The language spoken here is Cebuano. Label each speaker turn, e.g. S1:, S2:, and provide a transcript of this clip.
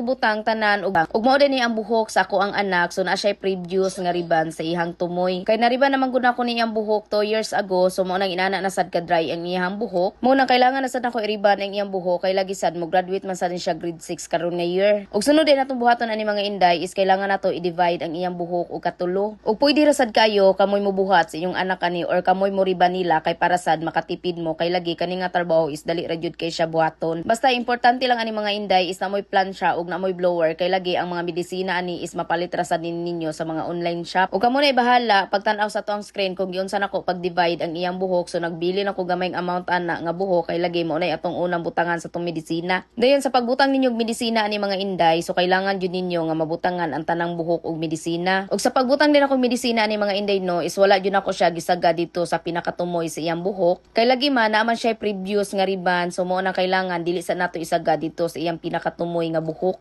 S1: Butang tanan ug mao din ni ang buhok sa ako ang anak. So naa siya previous nga riban sa iyang tumoy kay nariban naman gud ako ni iyang buhok 2 years ago. So mao nang inana na sad ka dry ang iyang buhok. Mao nang kailangan na sad nako i-riban ang iyang buhok kay lagi sad mo graduate man sad ni siya grade 6 karon nga year. Ug sunod din atong buhaton ani, mga inday, is kailangan nato i-divide ang iyang buhok og katulo. Ug pwede ra sad kayo kamoy mobuhat sa inyong anak ani or kamoy mo riban nila kay para sad makatipid mo, kay lagi kani nga trabaho is dali ra jud kay siya buhaton. Basta importante lang ani, mga inday, is naa moy plancha ug naa moy blower kay lagi ang mga medisina ani is mapalit ra sad ninyo sa mga online shop. Ug kamo na bahala pagtan-aw sa atoang screen kung giunsa nako pag-divide ang iyang buhok. So nagbili na ko gamayng amount ana nga buhok kay lagi mao na atong unang butangan sa atong medisina. Dayon sa pagbutang ninyo og medisina ani, mga inday, so kailangan jud ninyo nga mabutangan ang tanang buhok og medisina. Ug sa pagbutang din ako medisina ani, mga inday, no, is wala jud nako siya gisaga dito sa pinakatumoy sa iyang buhok kay lagi man naa man siya previous nga riban. So mao na kailangan dili sa nato isaga dito sa iyang pinakatumoy nga buhok.